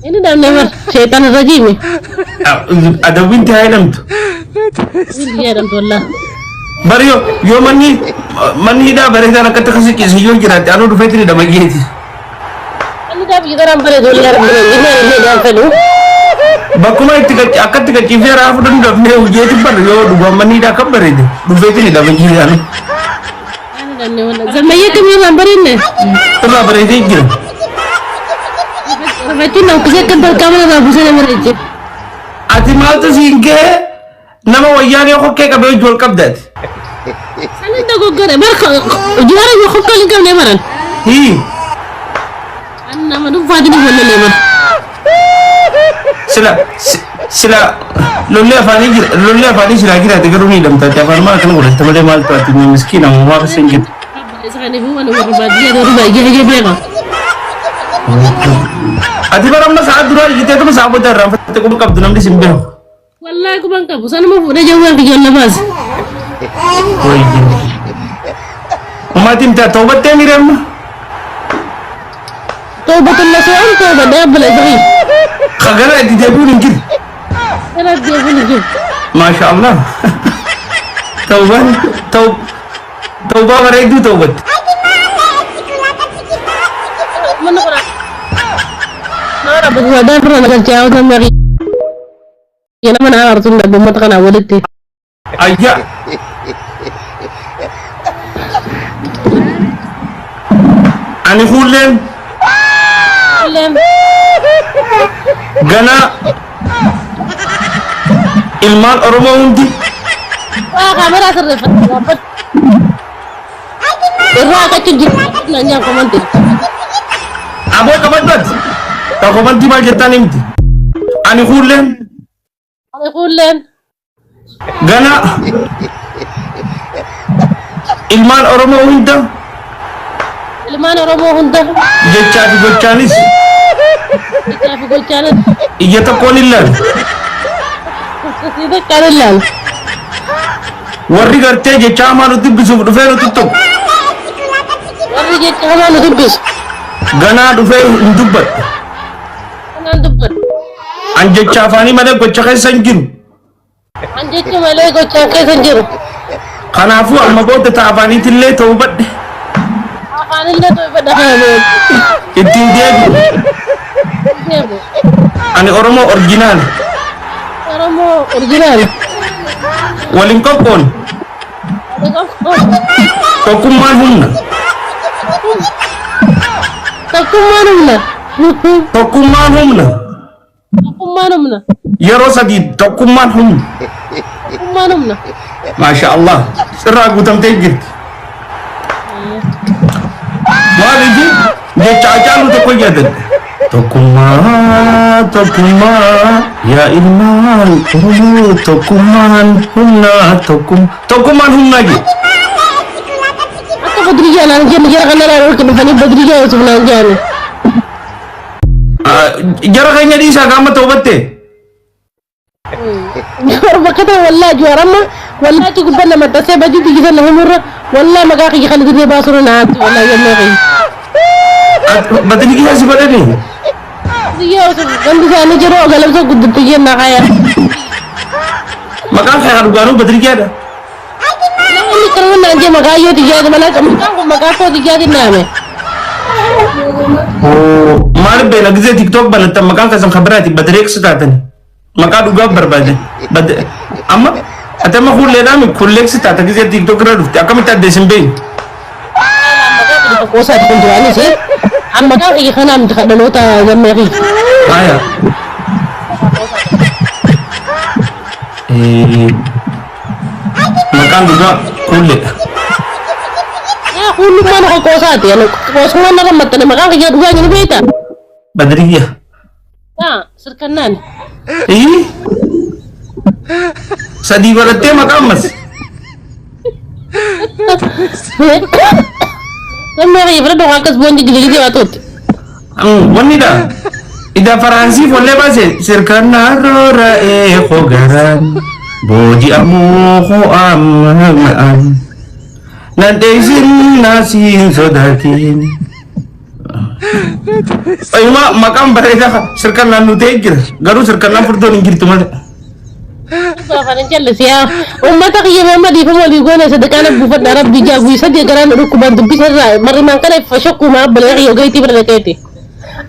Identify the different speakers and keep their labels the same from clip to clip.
Speaker 1: Inni dhabne bar sheexan irra jiime.
Speaker 2: Adawwiin ta'ee jedhamtu.
Speaker 1: Inni jedhamtu wallaa.
Speaker 2: Bari yoo manni hidhaa bareedaan akkatti akkasii ciise yoo jiraate anuu dhufeetti hidhama jeeti.
Speaker 1: Manni hidhaa biyya kanaan bareedu wallaa rabbi inni illee dhaan fedhu.
Speaker 2: Bakkuma itti akkatti qaccifee raafuu danda'amne hojjeetti bar yoo dhugaa manni hidhaa kan bareede dhufeetti hidhama jeeti anuu.
Speaker 1: Inni dhabne wallaa. Zammayyee kamii irraan bareedne.
Speaker 2: Irraa bareedee jira.
Speaker 1: Rafachuun na uffisee akka balqaama irraa buusee nama reeche.
Speaker 2: Ati maaltu siin ga'e nama wayyaanee hokkee qabee hojii wal qabdaati.
Speaker 1: Sanin dogoggore bar juara yoo hokkee hin qabne baran.
Speaker 2: Hii.
Speaker 1: An nama dhuunfaatiin hin wallolee bar.
Speaker 2: Sila sila lollee afaanii jira lollee afaanii silaa jiraate garuu ni hidhamtaati afaan maal akkana godhatte malee maaltu ati miskiina uumaa keessa hin jirtu.
Speaker 1: Isa kana fi waan warra baadiyyaa warra baadiyyaa beeka.
Speaker 2: Ati bara amma sa'a duraa iyyiteetuma sa'a booda irraanfatte quba qabdu namni sin beeku.
Speaker 1: Wallaahi quban qabu sanuma fuudhee jawwaan kiyyoon na baase.
Speaker 2: Wayyo. Umaatiin ta'a toobattee miire amma.
Speaker 1: Toobatun nasu'an toobadhee abbala isa kiyya.
Speaker 2: Kagara itti deebi'uun hin jiru.
Speaker 1: Gara deebi'uun hin jiru.
Speaker 2: Maasha Allah. Tawbaan tawbaa bareedduu tawbatte.
Speaker 1: Mana qura. Nama rabbi waadaa bira na galchee hawaasa marii. Nama na aartuun dhabu uummata kanaa walitti.
Speaker 2: Ayya. Ani kuulleen ganaa ilmaan Oromoo hundi
Speaker 1: Waa kaameraa sirreeffadhu dhaabbadhu. Irraa akachu jira naan jaan komanti.
Speaker 2: Aboo qabadhu ati. Ta komantii maal jettaan himti. Ani kuulleen
Speaker 1: Ani kuulleen
Speaker 2: ganaa ilmaan Oromoo hunda
Speaker 1: ilmaan Oromoo hunda
Speaker 2: jechaa fi gochaanis
Speaker 1: jechaa fi gochaanis
Speaker 2: ija tokkoon hin laalu.
Speaker 1: Ija tokkoon hin laalu.
Speaker 2: Warri gartee jecha hamaa nu dubbisuuf dhufee nu tuttuqu.
Speaker 1: Warri jecha hamaa nu dubbisu.
Speaker 2: Ganaa dhufee hin dubbadhu.
Speaker 1: Ganaan dubbadhu.
Speaker 2: An jecha afaanii malee gocha keessa hin jiru.
Speaker 1: An jecha malee gochaan keessa hin jiru.
Speaker 2: Kanaafuu amma booda ta afaaniitillee tawbadhe.
Speaker 1: Afaanillee tawbadhe kana booda.
Speaker 2: Ittiin deebi'u.
Speaker 1: Deebi'u.
Speaker 2: Ani Oromoo orjinaal.
Speaker 1: Oromoo orjinaal.
Speaker 2: Waliin qoqqoon. Tokkummaan humna.
Speaker 1: Tokkummaan humna.
Speaker 2: Tokkummaan humna.
Speaker 1: Tokkummaan humna.
Speaker 2: Yeroo sadii tokkummaan humna.
Speaker 1: Tokkummaan humna.
Speaker 2: Maasha Allah. Sirraa guutamtee jirti. Maaliif jecha Hacaaluu tokko yaadadhe. Tokkummaa tokkummaa yaa ilmaan Oromoo tokkummaan humna tokkummaan humnaa jedhe.
Speaker 1: Akka badriyyaa naan jenne jara kana irraa olka dhufanii badriyyaa Yusuf naan jedhani.
Speaker 2: Jara keenya dhiisaa gaama toobatte.
Speaker 1: Jawaar bakka ta'e wallaa jawaar amma wallaa achi gubbaa nama maxxansee badii biyya sana himurra wallaa maqaa kiyya kana dirree baasuurra na haati wallaa yommuu kiyya.
Speaker 2: Badii kiyya si godhani.
Speaker 1: Biyya osoo gandi isaanii jiru galamsa gudditti jenna kaya.
Speaker 2: Maqaan kee kan dhugaanuu badii kiyyaadha.
Speaker 1: Namni kanuma naan jee maqaa yoo xiyyaati malee maqaan kun maqaa koo xiyyaati naame.
Speaker 2: Maaliif beela gisee tiktok banattan maqaan keessan kan biraati badireeksi taatani. Maqaa dhugaa barbaadan. Amma ati amma kulleedhaan kulleeksi taata gisee tiktok irra dhufte akkamitti adda isin beeynu.
Speaker 1: Maqaa qoosaati kun duraanis amma maqaan kiyya kanaa miti kan dhaloota gammee kiyya.
Speaker 2: Aya. Maqaan dhugaa kulleedha.
Speaker 1: Yaa kullummaan qoosaati qoosummaan narra maxxane maqaan kiyya dhugaa jiru beektaa.
Speaker 2: Badriyya.
Speaker 1: Yaa sirkannaan.
Speaker 2: Ii. Sadii godhattee maqaa ammas.
Speaker 1: Namni kiyya bira dhokkaa akkas boonji giligilii waa tuutti.
Speaker 2: Wanni dha. Ida Faransii follee baase sirkannaa roora'ee hogaraan booji'amuu ho'amaan nan dheessin naasiin sodaatiin. Ima maqaan bareedaa sirkannaan nu ta'e jira. Garuu sirkannaan furdoon hin jirtu malee.
Speaker 1: Afaan hin jallisi yaa. Uummata kiyya mamma dhiifama walii goone sadaqaan buufadha rabbi jaa guyyaa sadii garaan dhukkuban dubbisa irraa marrimaan kana shakkuma abbalee kiyya ogeettii bira dhaqeeti.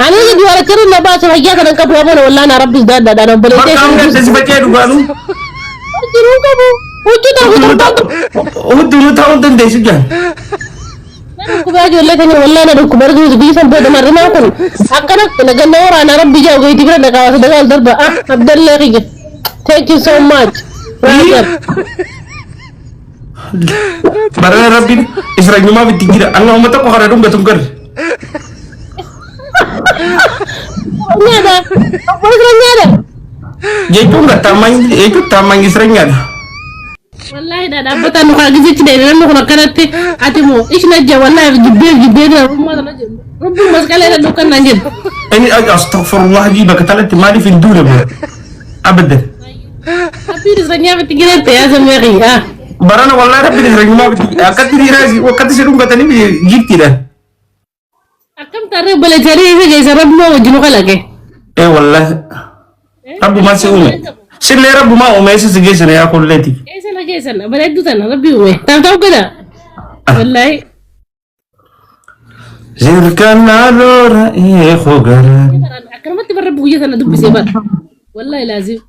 Speaker 1: Ani juwaara kana na baase fayyaa kana qabu abona wallaana rabbis daadhaadhaan obboleettii.
Speaker 2: Bakka amma adda si faca'ee dhugaanu.
Speaker 1: Jiruu qabu. Huccuu darbu torbaan
Speaker 2: Hudduu ta'uu hin dandeessu jaan.
Speaker 1: Dhukkubaa ijoollee keenya wallaana dhukkuba arginu biyya san booda marrimaan kun akkana ganna waraana rabbi jaa ogeettii bira dhaqaa sadaqaa ol darba ah abdallee kiyya. Thank you so much. Brother.
Speaker 2: Barana rabbiin israanyumaaf itti jira. Anna uummata tokko kana dhungatu hin garre.
Speaker 1: Nyaata. Obboleessa nyaata.
Speaker 2: Jechuun jechuun taammanyi israanyaadha.
Speaker 1: Wallahi da dhaabbata nu kaa gizichi dheere namni kun akkanatti ati moo ishna jaa wallahi jibbee jibbee rummaa tana jedhu. Rubbiin masqalee dha dukkan naan jedhu.
Speaker 2: Inni astaghfirullah jii bakka tanatti maaliif hin duune bro? Abadan.
Speaker 1: Rabbiin israanyaaf itti jiratte yaa zammeeqii. Ah.
Speaker 2: Barana wallahi rabbiin israanyumaaf itti akkatti dhiiraa akkatti si dhungatanii giiftiidha.
Speaker 1: Akkam tarree obboleessanii isa geessa rabbumaa wajjin nu kalaqe.
Speaker 2: Eh wallahi. Rabbumaa si uume. Sillee rabbumaa uume isa si geessana yaa kulleeti.
Speaker 1: Eessa na geessan bareedduu tana rabbi uume. Taaf ta'u godha. Wallahi.
Speaker 2: Zirkannaa loora eekoo garaa.
Speaker 1: Akkanumatti barra guyyaa sana dubbisee bara. Wallahi laazim.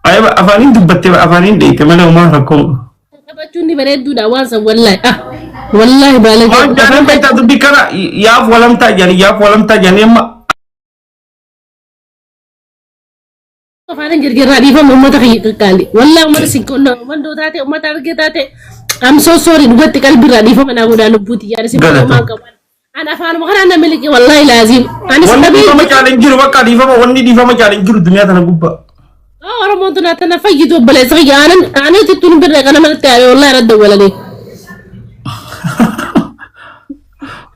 Speaker 2: Ayba afaaniin dubbattee afaaniin dheeyte malee homaa rakkoo.
Speaker 1: Taphachuun ni bareedduudha waan san wallahi. Ah. Wallahi
Speaker 2: Waan
Speaker 1: baalagee.
Speaker 2: jaanan beektaa dubbii kana yaaf walamtaa jedhanii yaaf walamtaa jedhanii amma
Speaker 1: Afaan jirjirraa dhiifama uummata kiyya qaqqaali. Wallahi uummata sinqolloo mandoo taate uummata argee taate I'm so sorry dhugatti qalbiirraa dhiifama naa godhaa lubbuuti yaada si
Speaker 2: Galata.
Speaker 1: maan qabu. An afaanuma kanaan na miliqe wallahi laazim. Anis
Speaker 2: wanni
Speaker 1: dhabii.
Speaker 2: dhiifama caalee hin jiru bakka dhiifama wanni dhiifama caalee hin jiru duniyaa tana gubbaa.
Speaker 1: Oromoon tun tana fayyitu obboleessa kiyya aanan aanan tuttuun birree kana manatti aare wallahi irra dawwalanii.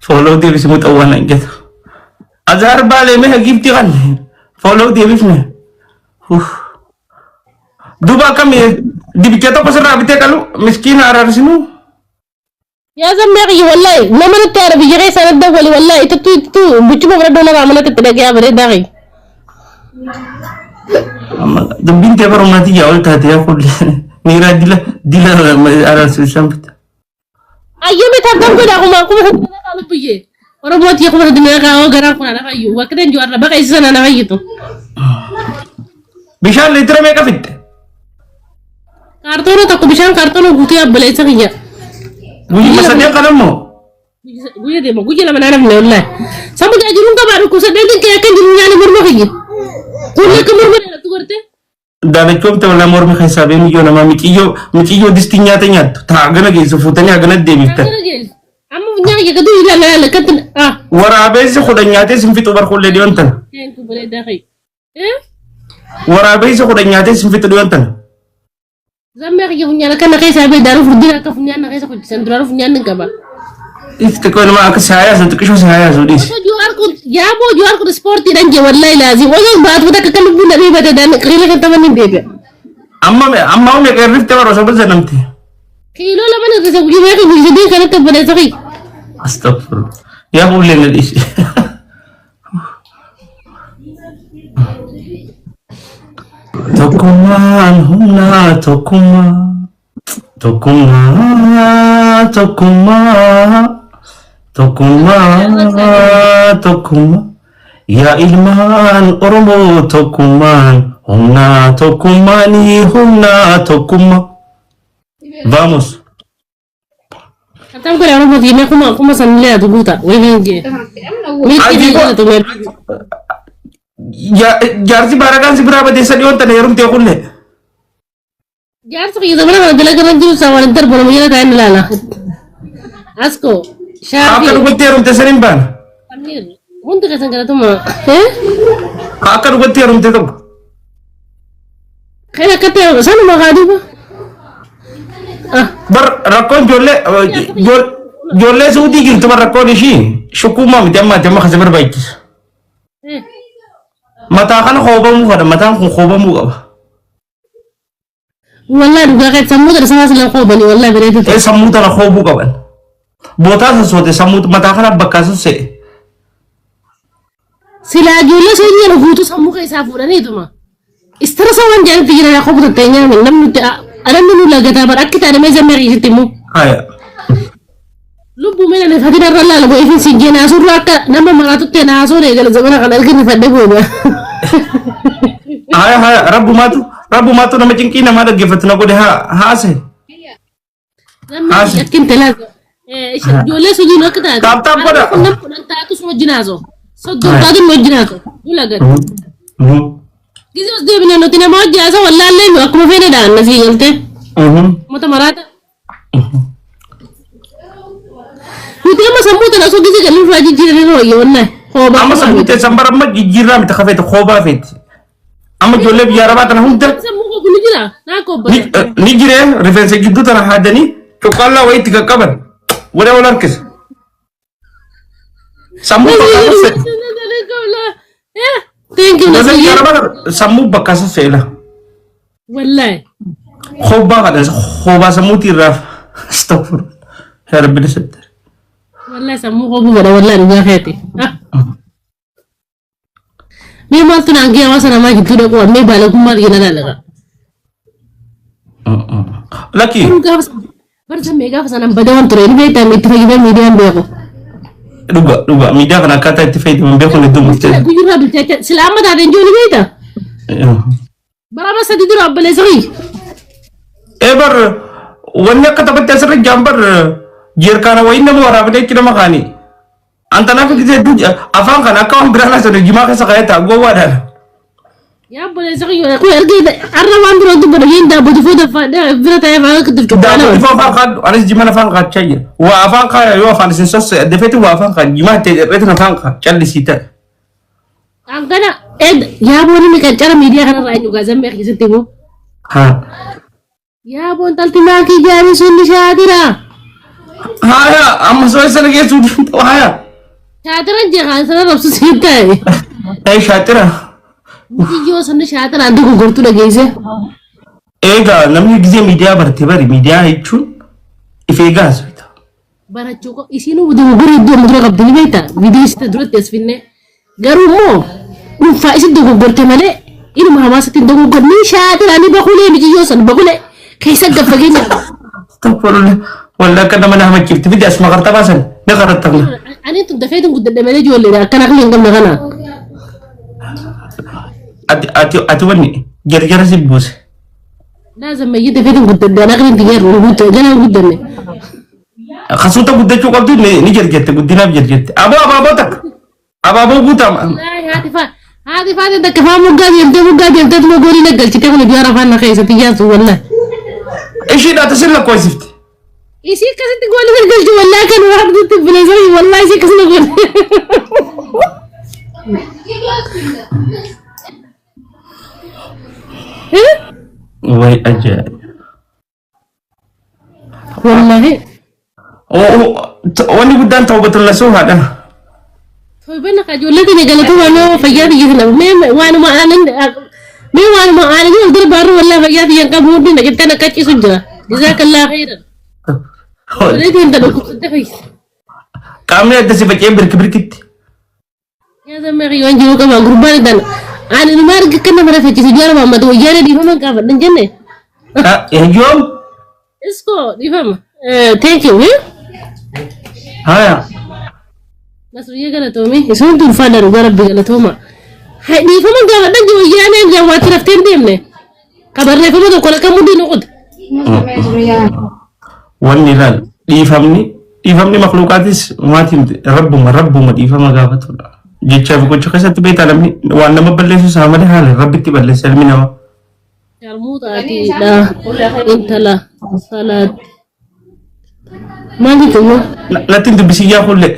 Speaker 2: Fooloo deebisi muxawwaan hin jedhu. Azaar baalee mehe giiftii kan fooloo deebifne. Duuba akkami dibicha tokko sirraa bitee qalu miskiina araarsinu.
Speaker 1: Yaa zammee kiyya wallahi nama natti aare biyya keessa irra dawwali wallahi ituttuu ituttuu buchuma bira doolaraa manatti itti dhagee bareedaa kiyya.
Speaker 2: Dubbiin tee barumaatii yaa ol taate yaa kulli. Miiraa dila dila araarsu isaan bita.
Speaker 1: Ayyame tabtab godha kuma kuma sadii qaalu biyye. Oromooti kuma sadii qaawoo garaan kun ana fayyu. Wakti hin jiru baqa isa sana ana fayyitu.
Speaker 2: Bishaan liitira meeqa fixxe?
Speaker 1: Kaartoona tokko bishaan kaartoona guutuu yaabboleessa kiyya.
Speaker 2: Guyyuma sadeen kan ammoo.
Speaker 1: Guyya deema guyya lama naana file wallahi. Samu jaajiruun qabaa dhukkubsadheen kee akka hin jiru nyaanni morma kiyya. Kun akka morma dheeratu gorte.
Speaker 2: Daalachoomte walaa morma keessaa bee miyyoo namaa miqiyyoo miqiyyoo distii nyaata nyaattu taa hagana geessu fuutanii hagana deebiftan.
Speaker 1: Amma funyaan kiyya gadu ilaala ilaala akkatti ah.
Speaker 2: Waraabeessi kudhan nyaatee sin fixu barkullee dhiyoon tana.
Speaker 1: Thank you bareedaa kiyya. Eh?
Speaker 2: Waraabeessi kudhan nyaatee sin fixu dhiyoon tana.
Speaker 1: Zammee kiyya funyaan akka na keessaa bee daaruu furdina akka funyaan na keessa hojjetan duraanuu funyaan hin qaba.
Speaker 2: Ifti kun nama akka si hayaasu xiqqishoo si hayaasu dhiisi.
Speaker 1: Osoo Jawaar kun yaaboo Jawaar kun ispoortiidhaan jee wallahi laazim osoo baatu takka kan lubbuun dhabee bate daan qiila kan taman hin deebi'a.
Speaker 2: Amma amma meeqa irrifte bara osoo bilisa namti.
Speaker 1: Kiiloo lama hir'ise guyyaa meeqa guyyaa sadii kanatti obboleessa kiyya.
Speaker 2: Astagfirullah. Yaa bullee na dhiisi. Tokkummaan humnaa tokkummaa tokkummaa tokkummaa tokkummaa tokkummaa yaa ilmaan Oromoo tokkummaan humnaa tokkummaanii humnaa tokkummaa. Vamos.
Speaker 1: Atam godhe Oromoo diimee kuma kuma sanillee atu guuta wayii hin jee. Miitti fi galatu mee.
Speaker 2: Jaarsi baarakaan si biraa badeessa dhiyoon tana heerumtee kunne.
Speaker 1: Jaarsi kiyya zamana kana dalagaa irra jiru isaa waan hin darbu nama jala taa'ee ilaala. Asko
Speaker 2: Akka
Speaker 1: shaafii
Speaker 2: dhugatti heerumte san hin baana.
Speaker 1: Amir hundi keessan galatuma.
Speaker 2: Akka dhugatti heerumte tokko.
Speaker 1: Kan akka ta'e sanuma kaa duuba. Ah.
Speaker 2: Bar rakkoon ijoollee ijoollee suutii jirtu bar rakkoon ishii shukkuummaa miti amma ati amma kasi barbaachisu. Mataa kana hoobamuu qaba mataan kun hoobamuu qaba.
Speaker 1: Wallahi dhugaa keessa sammuu tana samaa sila qoobanii wallahi bareedu
Speaker 2: Ee sammuu tana hoobuu qaban. Bootaa sossoote sammuu mataa kana bakkaa sosse'e.
Speaker 1: Silaa ijoollee sun jedhu guutuu sammuu keessaa fuudhaniituma. Istirasa waan jedhanitti jira yaa kobu tatteenyaa namni namni nu lagataa bara akki taane mee zammee riisitti immoo.
Speaker 2: Haya.
Speaker 1: Lubbuu mee nani fatina irra laala boo ifin siin jee naasuurra akka nama maraatutti naasuun eegala zamana kana erga ni fadhe booda.
Speaker 2: Haya haya rabbumaatu rabbumaatu nama cinqii namaa dhaggeeffatu na godhe haa haase.
Speaker 1: Namni
Speaker 2: Haase.
Speaker 1: akkin telaa. Ijoollee sujuun akka taate.
Speaker 2: Taap taap godha.
Speaker 1: Nama kudhan taatu sun wajjin haasoo. Soddom taatu sun wajjin haasoo. Ulagata. Gizi os deebine nuti nama wajjin haasoo wallaallee nu akkuma feene dhaan nasii galtee. Mata maraata. Nuti amma sammuu tana osoo gizi galii irraa jijjiiranii wayya wallahi. Hoobaa.
Speaker 2: Amma sammuu teessan bara amma jijjiirraa miti kafeeti koobaa feeti. Amma ijoollee biyya arabaa tana hunda
Speaker 1: Sammuu koo kun jira. Naa koobbata.
Speaker 2: ni jiree rifeensa gidduu tana haadanii cuqqaallaa wayiitti qaqqaban. Wada wal harkisa. Sammuu bakka sasse'e.
Speaker 1: Thank you
Speaker 2: Ijoollee biyya
Speaker 1: Nasiyye.
Speaker 2: arabaa tana sammuu bakka sasse'ela.
Speaker 1: Wallahi.
Speaker 2: Koobaa kadha koobaa sammuutii irraa. Astagfirullah. Yaa Rabbi na sattar.
Speaker 1: Wallahi sammuu koo gubadha wallahi dhugaa keeti. Mee maaltu naan gee hawaasa namaa gidduu dhaqu mee baalagummaa biyya na laalaqa.
Speaker 2: Lakki
Speaker 1: Garuu gaafa barsa mee gaafa sanaan badaa waan ture ni beektaa itti fayyadamee miidiyaan beeku.
Speaker 2: Dhuga dhuga miidiyaa kana akkaataa itti fayyadaman beekuun hedduu murteessa.
Speaker 1: Guyyurraa bilchaachaa sila amma taateen jiru ni beektaa. Bara amma sadi dura obboleessa kiyya.
Speaker 2: Ee bar wanni akka taphatti asirra jaan bar jeerkaana wayii nama waraabanii achi nama kaanii. Antanaaf gisee hedduu afaan kana akka waan biraan haasa'u jimaa keessa kaa'ee ta'a gowwaadhaan.
Speaker 1: Yaa obboleessa kiyya kun erga har'a waan biroo dubbadhu hin daabbatu fuuta bira taa'ee afaan akka tufchu
Speaker 2: Daakuu
Speaker 1: baala.
Speaker 2: ifoo afaan kaadhu anis jimaan afaan kaachaa jira. Waa afaan kaaya yoo afaan isin sosse dafeeti waa afaan kaa jimaa itti dheetin afaan kaa callisii ta'e.
Speaker 1: Angana ed yaa booni mi qancara miidiyaa kanarraa eenyu gaazamee keessatti immoo.
Speaker 2: Haa.
Speaker 1: Yaa boon talti maakii jaarii sun ni shaatira.
Speaker 2: Haaya amma soo isa dhageessuu danda'u haaya.
Speaker 1: Shaatiran jee kaan sana rabsu siin ta'e.
Speaker 2: Ee shaatira.
Speaker 1: Biyyoo sanni shaatiraan dogoggortuu dhageesse.
Speaker 2: Egaa namni gisee miidiyaa barte bari miidiyaa jechuun if eegaa haasofta.
Speaker 1: Barachuu qaba. Isiinuu dogoggora hedduu amma dura qabdi ni beektaa? Viidiyoo isitti duratti as finne. Garuu immoo dhuunfaa isin dogoggorte malee inuma hawaasatti hin dogoggorre ni shaatira ni bakulee mijiyyoo san bakulee keessa gad fageenya.
Speaker 2: Astagfirullah. Wallah akka nama na hamachiifti fidi asuma kartabaa san ni karattabna.
Speaker 1: Ani tun dafee tun guddadhe malee ijoolleedha akkana akka hin qabne kana.
Speaker 2: Ati ati ati wanni jarjara si buuse.
Speaker 1: Laazim mayyita fedhin guddadhe an aqliin tiyya guddadhe ganaan guddanne.
Speaker 2: Kasuuta guddachuu qabdu ni jarjarte guddinaaf jarjarte. Aboo abaaboo takka. Abaaboo guutama.
Speaker 1: Haati faa haati faa takka faa moggaa deemtee moggaa deemtee tuma goolii na galchitee kun biyya rafaan na keessa tiyyaan sun wallahi.
Speaker 2: Ishiidhaa tasin lakkoofsifte.
Speaker 1: Isii akkasitti goolii na galchi wallahi kan waan dutti bileessa wallahi isii akkasuma goolii.
Speaker 2: Way ajaa'iba.
Speaker 1: Wallahi.
Speaker 2: Wanni guddaan tawbatul nasuuhaadha.
Speaker 1: Torbana ka ijoollee keenya galatoomaa mee fayyaa biyya kana mee waanuma aanan mee waanuma aanan of darbaarru wallahi fayyaa biyya hin qabu hundi na jettee na qaccisu jira. Jazaakallaa khairan. Ijoollee keenya ta dhukkubsatte fayyisa.
Speaker 2: Qaamni adda si faca'ee birki birkitti.
Speaker 1: Yaa zammee waan jiru qaba gurbaan idan ani numa arga akka nama rafachiisu jaara Muhammad wayyaanee dhiifama hin gaafadhan jenne.
Speaker 2: Yoom?
Speaker 1: Iskoo dhiifama. Thank you.
Speaker 2: Haya.
Speaker 1: Nasriyyee galatoomi. Isin ulfaadha dhugaa rabbi galatooma. Dhiifama hin gaafadhan jiru wayyaanee jawaatti raftee hin deemne. Ka barreeffama tokko lakka mudii nu quta.
Speaker 2: Wanni ilaal dhiifamni dhiifamni makluuqaatis maatiin rabbuma rabbuma dhiifama gaafatudha. Jechaa fi gocha keessatti beektaa namni waan nama balleessu isaa malee haala rabbitti balleessa ilmi namaa.
Speaker 1: Sharmuuxaatiidha intala salaat. Maal jechuudha?
Speaker 2: Natti hin dubbisiin yaa kullee.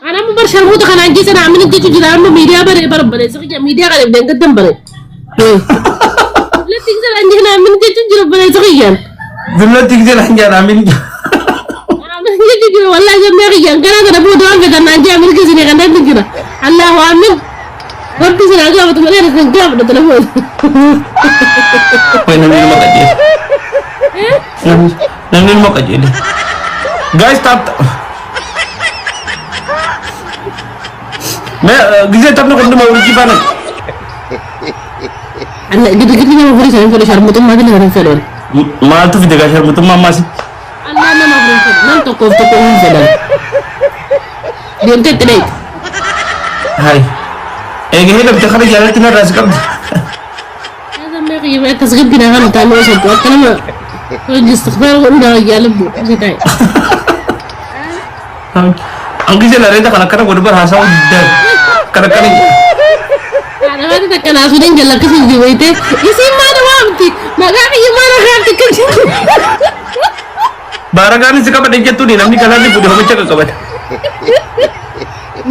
Speaker 1: Ana amma bar sharmuuxa kanaan jecha na amina jechu jira amma miidiyaa bare bara bare sirja miidiyaa kana ibideen gaddan bare. Latti gisa naan jecha na amina jechu jira bare sirjaan.
Speaker 2: Dullatti gisee naan jaan amin.
Speaker 1: Amina jechu jira wallahi jammee kiyyaan gara kana booda waan fetan naan jee amina keessanii kan nan jira. Allahu amin. Rabbi sinaa gaafatu malee ani sin gaafadhu telefoon.
Speaker 2: Way namni ilma qajeele. Namni ilma qajeele. Guys tap tap. Mee gisee taphni kun dhuma urjii faana.
Speaker 1: Gidi gidi nama furii sana fedhe sharmuxummaa gidi sana fedhan.
Speaker 2: Maaltu fide gaa sharmuxummaa ammaas?
Speaker 1: Allah nama furii fedhan. Nam tokkoof tokko hin fedhan. Deemtee itti dheeyte.
Speaker 2: Hai. Eega hidhamte kana jaalatti narraa si qabdi.
Speaker 1: Tasgabbiin afaan utaaloo osoo akka nama hojii istighfaar godhu nama jaalladhu isa ta'e.
Speaker 2: An gisee lareeta kan akkana godhu bar haasawu diddaa. Kana kana.
Speaker 1: Haadha maati takka naasuu jalla akkasii dibayte isiin maana waamti maqaa kiyya maana kaafti kan
Speaker 2: Baaragaan si qabadhe jettuuni namni galaanni fuudhe homicha qaqqabata.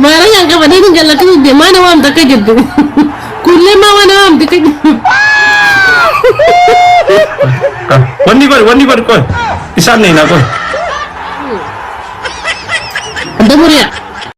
Speaker 1: Maara kan qabadee ni jalla akkasii dibe maana waamti akka jettu kullee maa maana waamti akka jettu.
Speaker 2: Wanni godhi wanni godhi qoy. Isaan neena qoy.
Speaker 1: Daburiya.